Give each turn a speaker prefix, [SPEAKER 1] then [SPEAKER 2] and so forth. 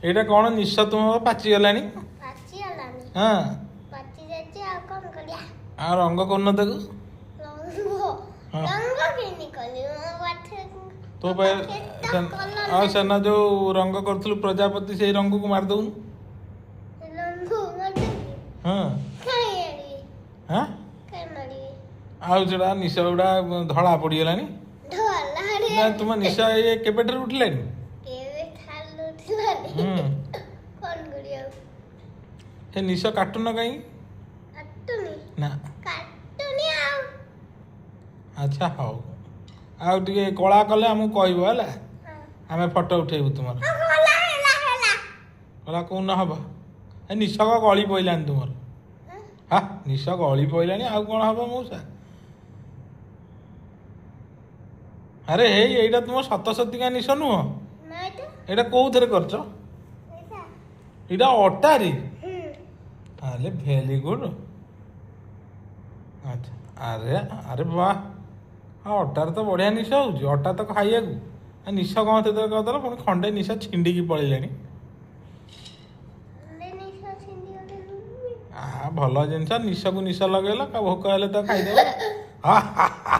[SPEAKER 1] ଏଇଟା କ'ଣ ନିଶ ତୁମର ପାଚିଗଲାଣି?
[SPEAKER 2] ପାଚିଗଲାଣି।
[SPEAKER 1] ହଁ।
[SPEAKER 2] ପାଚି ଯାଇଛି, ଆଉ କ'ଣ କରିବା?
[SPEAKER 1] ଆଉ ରଙ୍ଗ କରୁନ ତାକୁ?
[SPEAKER 2] ରଙ୍ଗ?
[SPEAKER 1] ହଁ।
[SPEAKER 2] ରଙ୍ଗ କେମିତି କଲି? ମୋ ପାଖରେ
[SPEAKER 1] ତୋ ପାଖରେ ଆଉ ସେନା ଯୋଉ ରଙ୍ଗ କରୁଥିଲୁ ପ୍ରଜାପତି, ସେଇ ରଙ୍ଗକୁ ମାରିଦଉନୁ।
[SPEAKER 2] ରଙ୍ଗ ମାରିଦେବି?
[SPEAKER 1] ହଁ।
[SPEAKER 2] କାଇଁ ଆଣିବି?
[SPEAKER 1] ହଁ।
[SPEAKER 2] କାଇଁ ମାରିବି?
[SPEAKER 1] ଆଉ ସେଟା ନିଶ ଗୁଡ଼ା ଧଳା ପଡ଼ିଗଲାଣି।
[SPEAKER 2] ଧଳା?
[SPEAKER 1] ନା, ତୁମ ନିଶ ଇଏ କେବେଠାରୁ ଉଠିଲାଣି?
[SPEAKER 2] କେବେ ଠାରୁ ଉଠିଲାଣି। କ'ଣ କରିବି ଆଉ?
[SPEAKER 1] ସେ ନିଶ କାଟୁନ କାହିଁକି?
[SPEAKER 2] କାଟୁନି।
[SPEAKER 1] ନା।
[SPEAKER 2] କାଟୁନି ଆଉ।
[SPEAKER 1] ଆଚ୍ଛା ହଉ, ଆଉ ଟିକେ କଳା କଲେ ଆମକୁ କହିବ, ହେଲା?
[SPEAKER 2] ହଁ।
[SPEAKER 1] ଆମେ ଫଟୋ ଉଠେଇବୁ ତୁମର।
[SPEAKER 2] ହଁ, ହେଲା ହେଲା ହେଲା।
[SPEAKER 1] କଳା କୋଉ ହବ? ଏ ନିଶ ଗଳି ପଇଲାଣି ତୁମର।
[SPEAKER 2] ହଁ?
[SPEAKER 1] ହା, ନିଶ ଗଳି ପଇଲାଣି, ଆଉ କ'ଣ ହବ ମଉସା? ଆରେ ହେଇ, ଏଇଟା ତୁମ ସତ ସତିକା ନିଶ ନୁହଁ।
[SPEAKER 2] ନା ତ।
[SPEAKER 1] ଏଇଟା କୋଉଥିରେ କରିଛ?
[SPEAKER 2] ଏଇଟା।
[SPEAKER 1] ଏଇଟା ଅଟାରେ?
[SPEAKER 2] ହୁଁ।
[SPEAKER 1] ତାହେଲେ ଭେରି ଗୁଡ୍। ଆଚ୍ଛା, ଆରେ ଆରେ ବାহ! ଆଉ ଅଟାରେ ତ ବଢ଼ିଆ ନିଶ ହେଉଛି। ଅଟା ତ ଖାଇବାକୁ, ଆଉ ନିଶ କ'ଣ ସେଥିରେ କରିଦେଲ? ପୁଣି ଖଣ୍ଡେ ନିଶ ଛିଣ୍ଡିକି ପଳେଇଲାଣି।
[SPEAKER 2] ଖଣ୍ଡେ ନିଶ ଛିଣ୍ଡିଗଲେ।
[SPEAKER 1] ଆ, ଭଲ ଜିନିଷ, ନିଶକୁ ନିଶ ଲଗେଇଲ, ଭୋକ ହେଲେ ତ ଖାଇଦେବ। ହା, ହା, ହା।